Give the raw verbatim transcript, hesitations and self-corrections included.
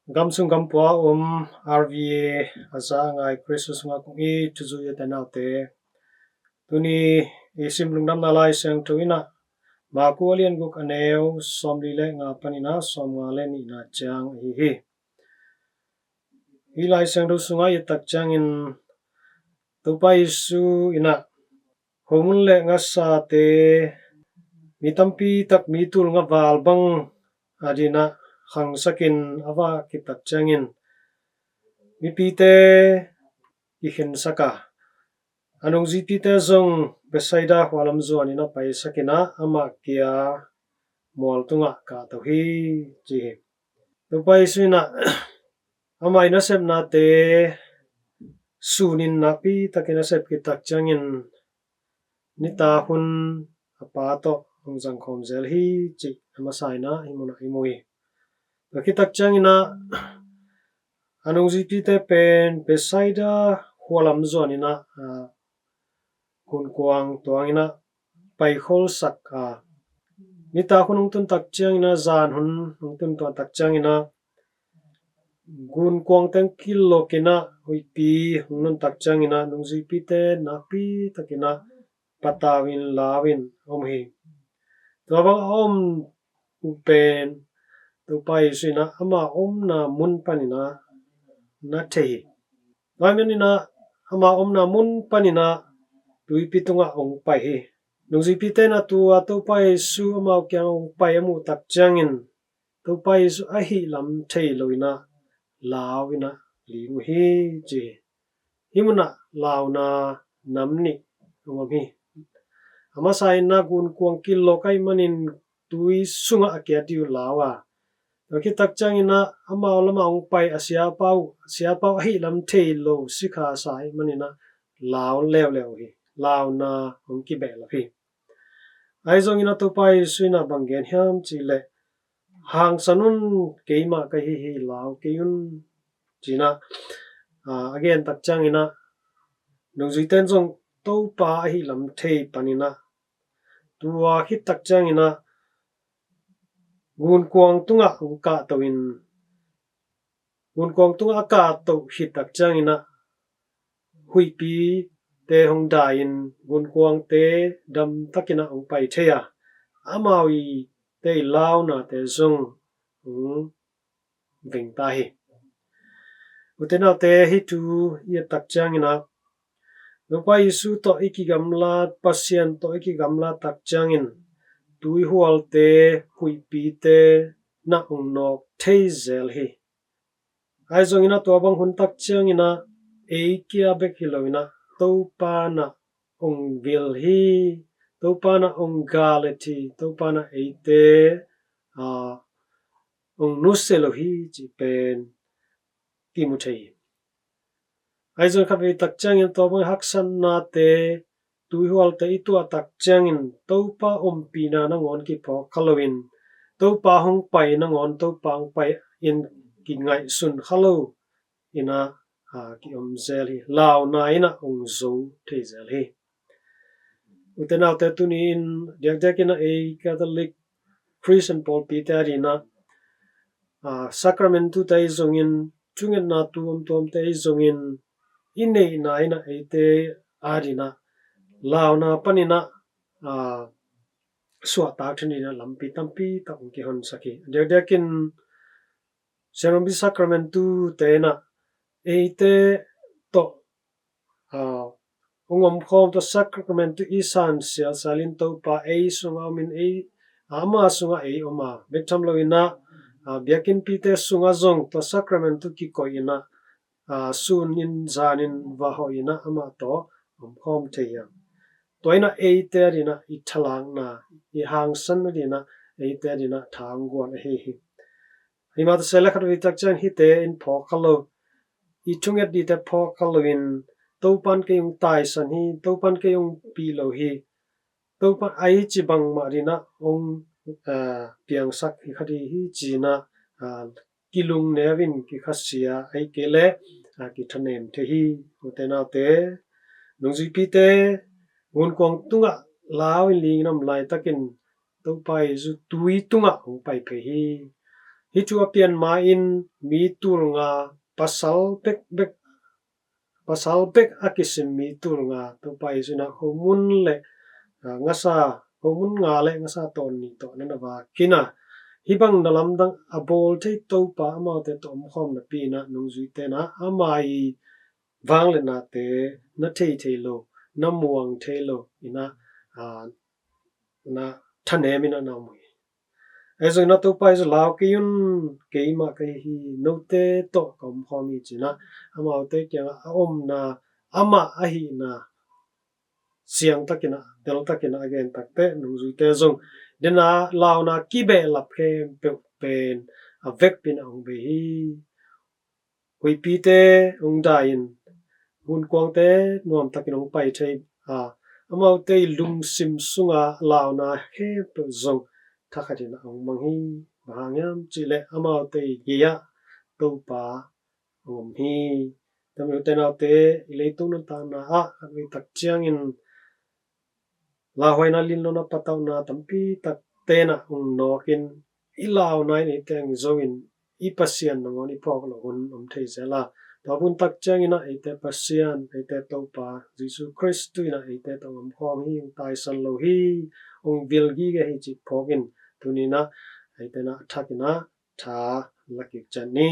Gam sung gam pua a om R V A a za a ngai Khrist sungah kong it thuzui a te naute, tuni i sim lungdamna Lai Siangtho in ah Marku a lian guk a neu sawmli le nga panin ah sawmnga le nihna ciang ahi hi. Hih Lai Siangtho sungah i et tak ciangin Topa Jesu in ah homun le ngasate mi tampi tak mi tul nga val bang adingin ah khangsakin a va khit tak ciangin mipite kikhensak a, a nungzuipite zong Bethsaida khua lam zuanin a paisakin ah amah kia mual tungah kahto hi, ci hi. Topa Jesu in ah amah i nasepnate sunin nakpi takin a sep khit tak ciangin nitak hun a Pa tawh hong zangkhawm zel hi, cih a masa in ah hih munah i mu hi. Tua khit tak ciangin ah a nungzuipite pen Bethsaida khua lam zuanin ah, aa, gunkuang tuangin ah paikhol sak a, nitak hun hong tun tak ciangin ah, zan hun hong tun tuan tak ciangin ah gunkuang teng kilawkin ah huihpi hong nun tak ciangin ah nungzuipite nakpi takin ah patau in lau in om hi. Tua bang a om uh pen Topa Jesu in ah ama omna mun panin ah na thei hi. Tua ahih manin ah ama omna mun panin ah tuipi tungah hong pai hi. Nungzuipite in ah tua Topa Jesu amau kiang hong pai a muh tak ciangin Topa Jesu ahih lam thei lo in ah lau in ah ling uh hi, ci hi. Hih munah launa nam nih hong om hi. A masa in ah gunkuang kilawk ahih manin tui sungah a kiat ding uh lau a, tua khit tak ciangin ah amau lamah hong pai a siapa uh, a siapa uh ahih lam thei lo sikha sa ahih manin ah lau leuleu hi. Launa hong kibehlap hi. Ahi zongin ah Topa Jesu in ah bang gen hiam cih leh, "Hangsan un, keimah ka hi hi, lau kei un," ci-in ah, aa, a gen tak ciangin ah nungzuite in zong Topa ahih lam thei panin ah tua khit tak ciangin ah gunkuang tungah hong kahto in, gunkuang tungah a kahto khit tak ciangin ah huihpite hong dai in gunkuangte damtakin ah hong pai thei a, amau i te i launate zong hong veng ta hi. U te nau te, hih thu i et tak ciangin ah Topa Jesu tawh i kigamla, Pasian tawh i kigamla tak ciangin tuihualte, huihpite na hong nawk thei zel hi. Ahi zongin ah tua bang hun tak ciangin ah ei kia bek hi loin ah Topa na hong vil hi, Topa na hong gal et hi, Topa na eite, aa, hong nusia lo hi cih pen kimu thei hi. Ahi zong khatvei tak ciangin tua bang haksatnate, tuihualte i tuah tak ciangin Topa ompihna nangawn kiphawk kha loin, Topa hong pai nangawn, Topa hong pai in kingaihsun kha lo in ah, aa, kiom zel hi. Launa in ah hong zo thei zel hi. U te nau te, tuni in diakdiakin ah ei Catholic Christian pawlpite adingin ah, aa, sacramentu te ahi zongin, thungetna tuamtuamte ahi zongin, i neihna in ah eite adingin ah launa panin ah, aa, suahtak theih dingin ah lampi tampi tak hong kihonsak hi. Diakdiakin Siampi Sacramentu te in ah eite tawh, aa, hong omkhawm, tua sacramentu i san sialsial in Topa ei sungah om in, ei, aa, ama sungah ei om a, bek tham loin ah, aa, biakinnpite sungah zong tua sacramentu kikoih in ah, aa, sun in zan in va hawh in ah amah tawh omkhawm thei hi. Tua in ah eite adingin ah i thalakna, i hangsan adingin ah eite adingin ah tha hong guan ahi hi. Himah ta se leh khatvei tak ciang hihte in phawk kha lo, i thunget dingte phawk kha loin, Topa'n kei hong taisan hi, Topa'n kei hong pih lo hi, Topa'n a i ci bangmah dingin ah hong, aa, piangsak hi kha ding hi ci-in ah, aa, kilungneu in kikhasia, ahih kei leh, aa, kithanem thei hi. U te nau te, nungzuipite gunkuang tungah lau in ling in om laitakin Topa Jesu tui tungah hong pai phei hi. Hih thu a pian ma-in mi tul nga, pasal bekbek, pasal bek a kisim mi tul nga Topa Jesu in ah khomun le, ah, ngasa, khomun nga le ngasa tawn nih tawh na na vak in ah, hih bang na lamdang a bawl thei Topa amaute tawh omkhawm napi in ah nungzuite in ah ama i vangliatnate na thei thei lo, na muang thei lo in ah, ah, na thanem in ah na om uh hi. Ahi zongin ah Topa Jesu lau kei un, keimah ka hi hi, note tawh ka omkhawm hi ci-in ah amaute kiangah a omna, amah ahihna siangtakin ah, deltakin ah a gen takteh nungzuite zong den a launa kibehlap khempeuh pen a vekpi in ah hong bei hi. Huihpite hong dai-in, hunkuangte nuamtakin hong pai thei a, amaute i lungsim sunga launa khempeuh zong thakhatin ah hong mang hi. Bang hang hiam cih leh amaute i gei-ah Topa hong om hi. Ute naute, i leitung nuntakna ah khatvei tak ciangin lauhuaina, linlawhna, patauhna tampi takte in ah hong nawkin, i launa in eite hong zo in, i Pasian nangawn i phawk loh hun om thei zel a, tua hun tak ciangin ah eite Pasian, eite Topa Jesu Khrist in ah eite tawh omkhawm hi, hong taisan lo hi, hong vil gige hi cih phawkin, tuni in ah eite in ah a thakin ah tha la kik ciat ni.